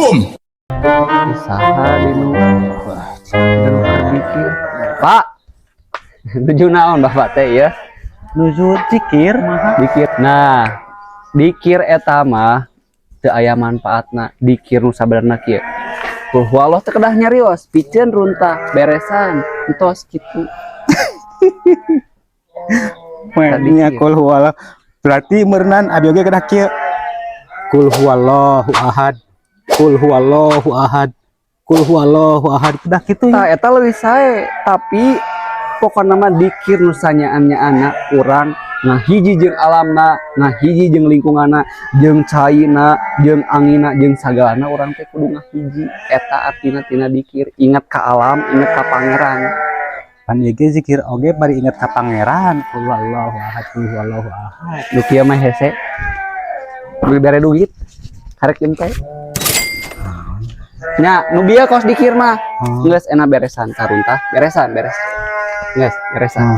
Boom! Saha dinu dinu dikir, Pak? Nuju naon Bapak teh ya? Nuju zikir. Dikir. Nah, dikir eta mah teu aya manfaatna. Dikir nu sabenerna kieu: Qul huwallah teh kedah nyarios, piceun runtah, beresan, entos kitu. Nya, qul huwallah. Berarti meureunan abi oge kedah kieu. Qul huwallahu ahad. Qul huwallahu ahad. Qul huwallahu ahad. Kedah kitu Tah, nya. Eta leuwih sae, tapi pokokna mah dikir nu sanyaan-nyaana urang ngahiji jeung alamna, ngahiji jeung lingkunganna, jeung caina, jeung anginna, jeung sagalana urang teh kudu ngahiji. Eta artina tina dikir, ingat ka alam, ingat ka Pangeran. Pan ieu ge zikir oge bari inget ka Pangeran. Qul huwallahu ahad. Qul huwallahu ahad. Nu kieu mah hese. Duit bere duit. Karek teh. Nya, nu bieu kos dikir mah. Geus enak beresan karuntah, beresan, beresan. Geus, beresan.